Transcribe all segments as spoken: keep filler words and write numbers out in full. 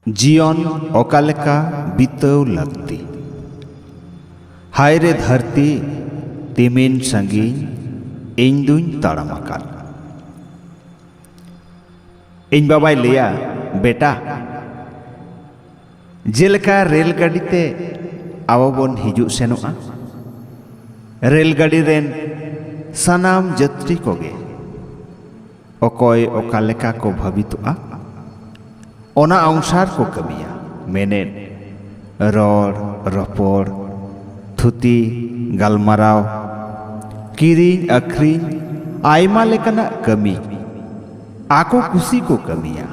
ᱡᱤᱭᱚᱱ ᱚᱠᱟ ᱞᱮᱠᱟ ᱵᱤᱛᱟᱹᱣ ᱞᱟᱹᱠᱛᱤ? ᱦᱟᱭ ᱨᱮ ᱫᱷᱟᱹᱨᱛᱤ, ᱛᱤᱢᱤᱱ ᱥᱟᱺᱜᱤᱧ ᱤᱧ ᱫᱩᱧ ᱛᱟᱲᱟᱢ ᱟᱠᱟᱫ᱾ ᱤᱧ ᱵᱟᱵᱟᱭ ᱞᱟᱹᱭᱟ, ᱵᱮᱴᱟ, ᱡᱮᱞᱮᱠᱟ ᱨᱮᱞ ᱜᱟᱹᱰᱤ ᱛᱮ ᱟᱵᱚ ᱵᱚᱱ ᱦᱤᱡᱩᱜ ᱥᱮᱱᱚᱜᱼᱟ, ᱨᱮᱞ ᱜᱟᱹᱰᱤ ᱨᱮᱱ ᱥᱟᱱᱟᱢ ᱡᱟᱹᱛᱨᱤ ᱠᱚᱜᱮ ᱚᱠᱚᱭ ᱚᱠᱟ ᱞᱮᱠᱟ ᱠᱚ ᱵᱷᱟᱹᱵᱤᱛᱚᱜᱼᱟ, ᱚᱱᱟ ᱚᱝᱥᱟᱨ ᱠᱚ ᱠᱟᱹᱢᱤᱭᱟ᱾ ᱢᱮᱱᱮᱫ, ᱨᱚᱲ, ᱨᱚᱯᱚᱲ, ᱛᱷᱩᱛᱤ, ᱜᱟᱞᱢᱟᱨᱟᱣ, ᱠᱤᱨᱤᱧ ᱟᱹᱠᱷᱨᱤᱧ, ᱟᱭᱢᱟ ᱞᱮᱠᱟᱱᱟᱜ ᱠᱟᱹᱢᱤ ᱟᱠᱚ ᱠᱩᱥᱤ ᱠᱚ ᱠᱟᱹᱢᱤᱭᱟ᱾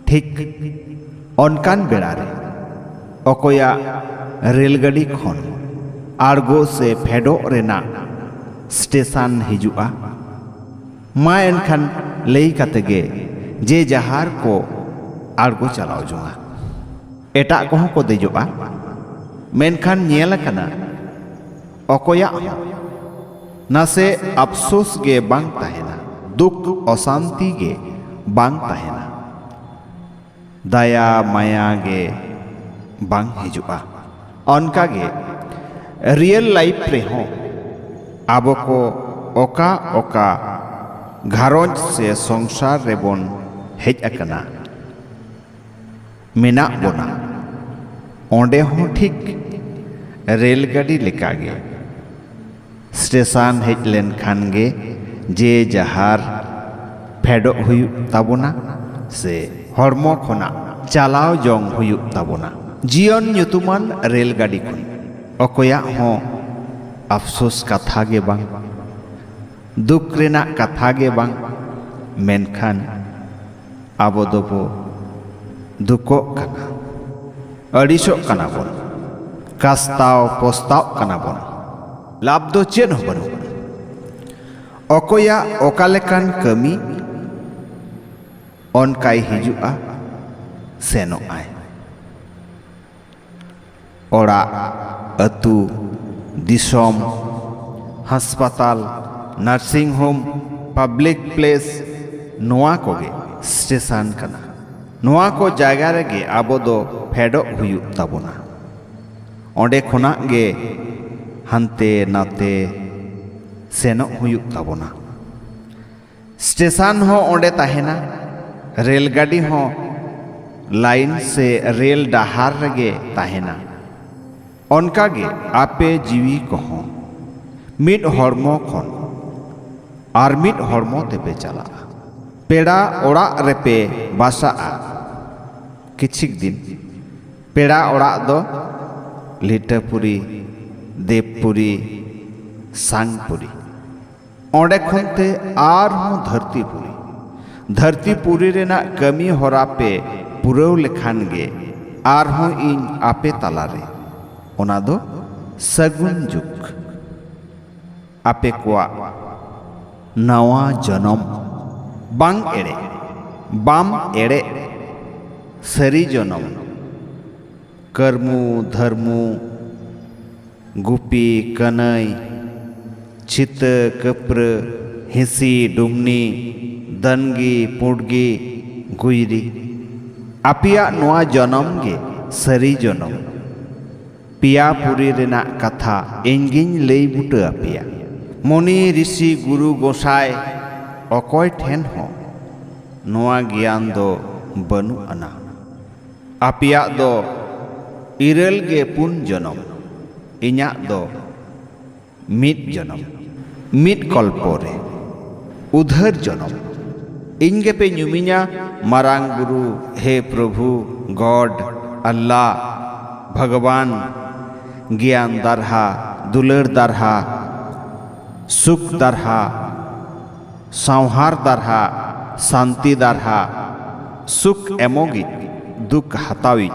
ᱴᱷᱤᱠ ᱚᱱᱠᱟᱱ ᱵᱮᱲᱟ ᱨᱮ ᱚᱠᱚᱭᱟᱜ ᱨᱮᱞ ᱜᱟᱹᱰᱤ ᱠᱷᱚᱱ ᱟᱬᱜᱚ ᱥᱮ ᱯᱷᱮᱰᱚᱜ ᱨᱮᱱᱟᱜ ᱥᱴᱮᱥᱚᱱ ᱦᱤᱡᱩᱜᱼᱟ? ᱢᱟ ᱮᱱᱠᱷᱟᱱ ᱞᱟᱹᱭ ᱠᱟᱛᱮ ᱜᱮ ᱡᱮ ᱡᱟᱦᱟᱨ ᱠᱚ ᱟᱬᱜᱚ ᱪᱟᱞᱟᱣ ᱡᱚᱝᱟ᱾ ᱮᱴᱟᱜ ᱠᱚᱦᱚᱸ ᱠᱚ ᱫᱮᱡᱚᱜᱼᱟ᱾ ᱢᱮᱱᱠᱷᱟᱱ ᱧᱮᱞ ᱟᱠᱟᱱᱟ, ᱚᱠᱚᱭᱟᱜ ᱦᱚᱸ ᱱᱟᱥᱮ ᱟᱯᱥᱳᱥ ᱜᱮ ᱵᱟᱝ ᱛᱟᱦᱮᱱᱟ, ᱫᱩᱠ ᱚᱥᱟᱱᱛᱤ ᱜᱮ ᱵᱟᱝ ᱛᱟᱦᱮᱱᱟ, ᱫᱟᱭᱟ ᱢᱟᱭᱟ ᱜᱮ ᱵᱟᱝ ᱦᱤᱡᱩᱜᱼᱟ᱾ ᱚᱱᱠᱟᱜᱮ ᱨᱤᱭᱮᱞ ᱞᱟᱭᱤᱯᱷ ᱨᱮᱦᱚᱸ ᱟᱵᱚ ᱠᱚ ᱚᱠᱟ ᱚᱠᱟ ᱜᱷᱟᱨᱚᱸᱡᱽ ᱥᱮ ᱥᱚᱝᱥᱟᱨ ᱨᱮᱵᱚᱱ ᱦᱮᱡ ᱟᱠᱟᱱᱟ, ᱢᱮᱱᱟᱜ ᱵᱚᱱᱟ, ᱚᱸᱰᱮ ᱦᱚᱸ ᱴᱷᱤᱠ ᱨᱮᱞ ᱜᱟᱹᱰᱤ ᱞᱮᱠᱟᱜᱮ ᱥᱴᱮᱥᱚᱱ ᱦᱮᱡ ᱞᱮᱱᱠᱷᱟᱱ ᱜᱮ ᱡᱮ ᱡᱟᱦᱟᱨ ᱯᱷᱮᱰᱚᱜ ᱦᱩᱭᱩᱜ ᱛᱟᱵᱚᱱᱟ ᱥᱮ ᱦᱚᱲᱢᱚ ᱠᱷᱚᱱᱟᱜ ᱪᱟᱞᱟᱣ ᱡᱚᱝ ᱦᱩᱭᱩᱜ ᱛᱟᱵᱚᱱᱟ᱾ ᱡᱤᱭᱚᱱ ᱧᱩᱛᱩᱢᱟᱱ ᱨᱮᱞ ᱜᱟᱹᱰᱤ ᱠᱷᱚᱱ ᱚᱠᱚᱭᱟᱜ ᱦᱚᱸ ᱟᱯᱥᱳᱥ ᱠᱟᱛᱷᱟ ᱜᱮ ᱵᱟᱝ, ᱫᱩᱠ ᱨᱮᱱᱟᱜ ᱠᱟᱛᱷᱟ ᱜᱮ ᱵᱟᱝ, ᱢᱮᱱᱠᱷᱟᱱ ᱟᱵᱚ ᱫᱚᱵᱚ ᱫᱩᱠᱚᱜ ᱠᱟᱱᱟ, ᱟᱹᱲᱤᱥᱚᱜ ᱠᱟᱱᱟ ᱵᱚᱱ, ᱠᱟᱥᱛᱟᱣ ᱯᱚᱥᱛᱟᱣ ᱠᱟᱱᱟ ᱵᱚᱱ᱾ ᱞᱟᱵᱷ ᱫᱚ ᱪᱮᱫ ᱦᱚᱸ ᱵᱟᱹᱱᱩᱜᱼᱟ᱾ ᱚᱠᱚᱭᱟᱜ ᱚᱠᱟ ᱞᱮᱠᱟᱱ ᱠᱟᱹᱢᱤ, ᱚᱱᱠᱟᱭ ᱦᱤᱡᱩᱜᱼᱟ, ᱥᱮᱱᱚᱜᱼᱟᱭ᱾ ᱚᱲᱟᱜ, ᱟᱹᱛᱩ, ᱫᱤᱥᱚᱢ, ᱦᱟᱥᱯᱟᱛᱟᱞ, ᱱᱟᱨᱥᱤᱝ ᱦᱳᱢ, ᱯᱟᱵᱽᱞᱤᱠ ᱯᱞᱮᱥ, ᱱᱚᱣᱟ ᱠᱚᱜᱮ ᱥᱴᱮᱥᱚᱱ ᱠᱟᱱᱟ᱾ ᱱᱚᱣᱟ ᱠᱚ ᱡᱟᱭᱜᱟ ᱨᱮᱜᱮ ᱟᱵᱚ ᱫᱚ ᱯᱷᱮᱰᱚᱜ ᱦᱩᱭᱩᱜ ᱛᱟᱵᱚᱱᱟ᱾ ᱚᱸᱰᱮ ᱠᱷᱚᱱᱟᱜ ᱜᱮ ᱦᱟᱱᱛᱮ ᱱᱟᱛᱮ ᱥᱮᱱᱚᱜ ᱦᱩᱭᱩᱜ ᱛᱟᱵᱚᱱᱟ᱾ ᱥᱴᱮᱥᱚᱱ ᱦᱚᱸ ᱚᱸᱰᱮ ᱛᱟᱦᱮᱱᱟ, ᱨᱮᱞ ᱜᱟᱹᱰᱤ ᱦᱚᱸ ᱞᱟᱭᱤᱱ ᱥᱮ ᱨᱮᱞ ᱰᱟᱦᱟᱨ ᱨᱮᱜᱮ ᱛᱟᱦᱮᱱᱟ᱾ ᱚᱱᱠᱟᱜᱮ ᱟᱯᱮ ᱡᱤᱣᱤ ᱠᱚᱦᱚᱸ ᱢᱤᱫ ᱦᱚᱲᱢᱚ ᱠᱷᱚᱱ ᱟᱨ ᱢᱤᱫ ᱦᱚᱲᱢᱚ ᱛᱮᱯᱮ ᱪᱟᱞᱟᱜᱼᱟ᱾ ᱯᱮᱲᱟ ᱚᱲᱟᱜ ᱨᱮᱯᱮ ᱵᱟᱥᱟᱜᱼᱟ᱾ ᱠᱤᱪᱷᱤᱠ ᱫᱤᱱ ᱯᱮᱲᱟ ᱚᱲᱟᱜ ᱫᱚ ᱞᱤᱴᱟᱹᱯᱩᱨᱤ, ᱫᱮᱵᱽᱯᱩᱨᱤ, ᱥᱟᱝᱯᱩᱨᱤ᱾ ᱚᱸᱰᱮ ᱠᱷᱚᱱ ᱛᱮ ᱟᱨᱦᱚᱸ ᱫᱷᱟᱹᱨᱛᱤᱯᱩᱨᱤ᱾ ᱫᱷᱟᱹᱨᱛᱤᱯᱩᱨᱤ ᱨᱮᱱᱟᱜ ᱠᱟᱹᱢᱤ ᱦᱚᱨᱟ ᱯᱮ ᱯᱩᱨᱟᱹᱣ ᱞᱮᱠᱷᱟᱱ ᱜᱮ ᱟᱨᱦᱚᱸ ᱤᱧ ᱟᱯᱮ ᱛᱟᱞᱟᱨᱮ, ᱚᱱᱟ ᱫᱚ ᱥᱟᱹᱜᱩᱱ ᱡᱩᱜᱽ᱾ ᱟᱯᱮ ᱠᱚᱣᱟᱜ ᱱᱟᱣᱟ ᱡᱚᱱᱚᱢ᱾ ᱵᱟᱝ ᱮᱲᱮ, ᱵᱟᱢ ᱮᱲᱮ, ᱥᱟᱹᱨᱤ ᱡᱚᱱᱚᱢ᱾ ᱠᱟᱹᱨᱢᱩ, ᱫᱷᱟᱹᱨᱢᱩ, ᱜᱩᱯᱤ, ᱠᱟᱹᱱᱟᱹᱭ, ᱪᱷᱤᱛᱟᱹ, ᱠᱟᱹᱯᱨᱟᱹ, ᱦᱤᱸᱥᱤ, ᱰᱩᱢᱱᱤ, ᱫᱟᱹᱱᱜᱤ, ᱯᱩᱸᱰᱜᱤ, ᱜᱩᱭᱨᱤ᱾ ᱟᱯᱮᱭᱟᱜ ᱱᱚᱣᱟ ᱡᱚᱱᱚᱢ ᱜᱮ ᱥᱟᱹᱨᱤ ᱡᱚᱱᱚᱢ᱾ ᱯᱮᱭᱟ ᱯᱩᱨᱤ ᱨᱮᱱᱟᱜ ᱠᱟᱛᱷᱟ ᱤᱧ ᱜᱤᱧ ᱞᱟᱹᱭ ᱵᱩᱴᱟᱹ ᱟᱯᱮᱭᱟ᱾ ᱢᱩᱱᱤ, ᱨᱤᱥᱤ, ᱜᱩᱨᱩ, ᱜᱚᱸᱥᱟᱭ ᱚᱠᱚᱭ ᱴᱷᱮᱱ ᱦᱚᱸ ᱱᱚᱣᱟ ᱜᱮᱭᱟᱱ ᱫᱚ ᱵᱟᱹᱱᱩᱜ ᱟᱱᱟ᱾ ᱟᱯᱮᱭᱟᱜ ᱫᱚ ᱤᱨᱟᱹᱞ ᱜᱮ ᱯᱩᱱ ᱡᱚᱱᱚᱢ, ᱤᱧᱟᱜ ᱫᱚ ᱢᱤᱫ ᱡᱚᱱᱚᱢ, ᱢᱤᱫ ᱠᱚᱞᱯᱚ ᱨᱮ, ᱩᱫᱷᱟᱹᱨ ᱡᱚᱱᱚᱢ᱾ ᱤᱧ ᱜᱮᱯᱮ ᱧᱩᱢᱤᱧᱟ ᱢᱟᱨᱟᱝ ᱵᱩᱨᱩ, ᱦᱮ ᱯᱨᱚᱵᱷᱩ, God, ᱟᱞᱞᱟ, ᱵᱷᱚᱜᱚᱵᱟᱱ, ᱜᱮᱭᱟᱱ ᱫᱟᱨᱦᱟ, ᱫᱩᱞᱟᱹᱲ ᱫᱟᱨᱦᱟ, ᱥᱩᱠ ᱫᱟᱨᱦᱟ, ᱥᱟᱶᱦᱟᱨ ᱫᱟᱨᱦᱟ, ᱥᱟᱱᱛᱤ ᱫᱟᱨᱦᱟ, ᱥᱩᱠ ᱮᱢᱚᱜᱤᱡ, ᱫᱩᱠ ᱦᱟᱛᱟᱣᱤᱡ᱾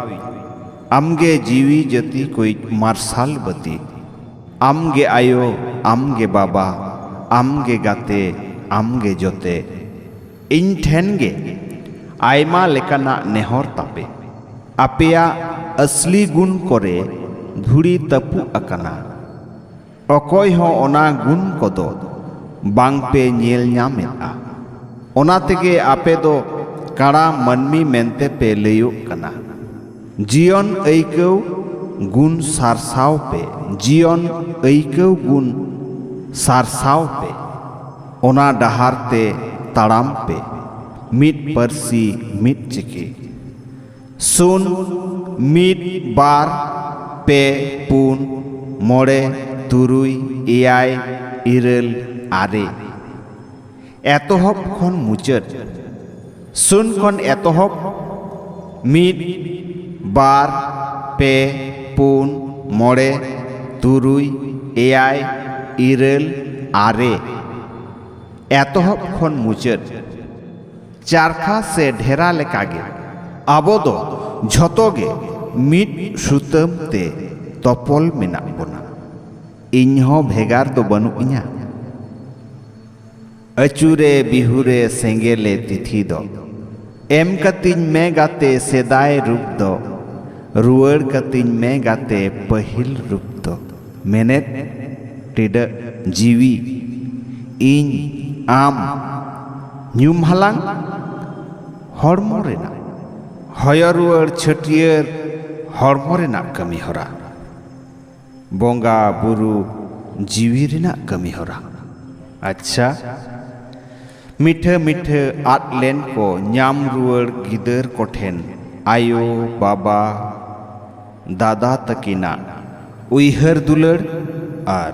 ᱟᱢᱜᱮ ᱡᱤᱣᱤ ᱡᱟᱹᱛᱤ ᱠᱚᱭᱤᱡ ᱢᱟᱨᱥᱟᱞ ᱵᱟᱹᱛᱤ᱾ ᱟᱢᱜᱮ ᱟᱭᱳ, ᱟᱢᱜᱮ ᱵᱟᱵᱟ, ᱟᱢᱜᱮ ᱜᱟᱛᱮ, ᱟᱢᱜᱮ ᱡᱚᱛᱮ᱾ ᱤᱧ ᱴᱷᱮᱱ ᱜᱮ ᱟᱭᱢᱟ ᱞᱮᱠᱟᱱᱟᱜ ᱱᱮᱦᱚᱨ ᱛᱟᱯᱮ᱾ ᱟᱯᱮᱭᱟᱜ ᱟᱥᱞᱤ ᱜᱩᱱ ᱠᱚᱨᱮ ᱫᱷᱩᱲᱤ ᱛᱟᱹᱯᱩᱜ ᱟᱠᱟᱱᱟ᱾ ᱚᱠᱚᱭ ᱦᱚᱸ ᱚᱱᱟ ᱜᱩᱱ ᱠᱚᱫᱚ ᱵᱟᱝ ᱯᱮ ᱧᱮᱞ ᱧᱟᱢᱮᱫᱼᱟ᱾ ᱚᱱᱟ ᱛᱮᱜᱮ ᱟᱯᱮ ᱫᱚ ᱠᱟᱬᱟ ᱢᱟᱹᱱᱢᱤ ᱢᱮᱱᱛᱮ ᱯᱮ ᱞᱟᱹᱭᱚᱜ ᱠᱟᱱᱟ᱾ ᱡᱤᱭᱚᱱ ᱟᱹᱭᱠᱟᱹᱣ ᱜᱩᱱ ᱥᱟᱨᱥᱟᱣ ᱯᱮ, ᱡᱤᱭᱚᱱ ᱟᱹᱭᱠᱟᱹᱣ ᱜᱩᱱ ᱥᱟᱨᱥᱟᱣ ᱯᱮ, ᱚᱱᱟ ᱰᱟᱦᱟᱨ ᱛᱮ ᱛᱟᱲᱟᱢ ᱯᱮ, ᱢᱤᱫ ᱯᱟᱹᱨᱥᱤ ᱢᱤᱫ ᱪᱤᱠᱤ᱾ ᱥᱩᱱ, ᱢᱤᱫ, ᱵᱟᱨ, ᱯᱮ, ᱯᱩᱱ, ᱢᱚᱬᱮ, ᱛᱩᱨᱩᱭ, ᱮᱭᱟᱭ, ᱤᱨᱟᱹᱞ, ᱟᱨᱮ᱾ ᱮᱛᱚᱦᱚᱵ ᱠᱷᱚᱱ ᱢᱩᱪᱟᱹᱫ᱾ ᱥᱩᱱ ᱠᱷᱚᱱ ᱮᱛᱚᱦᱚᱵ, ᱢᱤᱫ, ᱵᱟᱨ, ᱯᱮ, ᱯᱩᱱ, ᱢᱚᱬᱮ, ᱛᱩᱨᱩᱭ, ᱮᱭᱟᱭ, ᱤᱨᱟᱹᱞ, ᱟᱨᱮ᱾ ᱮᱛᱚᱦᱚᱵ ᱠᱷᱚᱱ ᱢᱩᱪᱟᱹᱫ᱾ ᱪᱟᱨᱠᱷᱟ ᱥᱮ ᱰᱷᱮᱨᱟ ᱞᱮᱠᱟᱜᱮ ᱟᱵᱚ ᱫᱚ ᱡᱷᱚᱛᱚ ᱜᱮ ᱢᱤᱫ ᱥᱩᱛᱟᱹᱢ ᱛᱮ ᱛᱚᱯᱚᱞ ᱢᱮᱱᱟᱜ ᱵᱚᱱᱟ᱾ ᱤᱧ ᱦᱚᱸ ᱵᱷᱮᱜᱟᱨ ᱫᱚ ᱵᱟᱹᱱᱩᱜ ᱤᱧᱟ᱾ ᱟᱹᱪᱩᱨᱮ ᱵᱤᱦᱩᱨᱮ ᱥᱮᱸᱜᱮᱞᱮ ᱛᱤᱛᱷᱤ ᱫᱚ, ᱮᱢ ᱠᱟᱹᱛᱤᱧ ᱢᱮ ᱜᱟᱛᱮ ᱥᱮᱫᱟᱭ ᱨᱩᱯ ᱫᱚ, ᱨᱩᱣᱟᱹᱲ ᱠᱟᱹᱛᱤᱧ ᱢᱮ ᱜᱟᱛᱮ ᱯᱟᱹᱦᱤᱞ ᱨᱩᱯ ᱫᱚ᱾ ᱢᱮᱱᱮᱫ ᱴᱤᱰᱟᱹᱜ ᱡᱤᱣᱤ, ᱤᱧ, ᱟᱢ, ᱧᱩᱢ ᱦᱟᱞᱟᱝ ᱦᱚᱲᱢᱚ ᱨᱮᱱᱟᱜ, ᱦᱚᱭᱚ ᱨᱩᱣᱟᱹᱲ ᱪᱷᱟᱹᱴᱭᱟᱹᱨ ᱦᱚᱲᱢᱚ ᱨᱮᱱᱟᱜ ᱠᱟᱹᱢᱤ ᱦᱚᱨᱟ, ᱵᱚᱸᱜᱟ ᱵᱩᱨᱩ ᱡᱤᱣᱤ ᱨᱮᱱᱟᱜ ᱠᱟᱹᱢᱤ ᱦᱚᱨᱟ᱾ ᱟᱪᱪᱷᱟ, ᱢᱤᱴᱷᱟᱹ ᱢᱤᱴᱷᱟᱹ ᱟᱫ ᱞᱮᱱ ᱠᱚ ᱧᱟᱢ ᱨᱩᱣᱟᱹᱲ ᱜᱤᱫᱟᱹᱨ ᱠᱚᱴᱷᱮᱱ ᱟᱭᱳ, ᱵᱟᱵᱟ, ᱫᱟᱫᱟ ᱛᱟᱹᱠᱤᱱᱟᱜ ᱩᱭᱦᱟᱹᱨ ᱫᱩᱞᱟᱹᱲ ᱟᱨ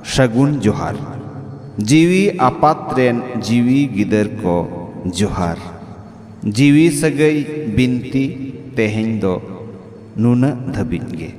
ᱥᱟᱹᱜᱩᱱ ᱡᱚᱦᱟᱨ᱾ ᱡᱤᱣᱤ ᱟᱯᱟᱛ ᱨᱮᱱ ᱡᱤᱣᱤ ᱜᱤᱫᱟᱹᱨ ᱠᱚ ᱡᱚᱦᱟᱨ᱾ ᱡᱤᱣᱤ ᱥᱟᱹᱜᱟᱹᱭ ᱵᱤᱱᱛᱤ ᱛᱮᱦᱮᱧ ᱫᱚ ᱱᱩᱱᱟᱹᱜ ᱫᱷᱟᱹᱵᱤᱡ ᱜᱮ᱾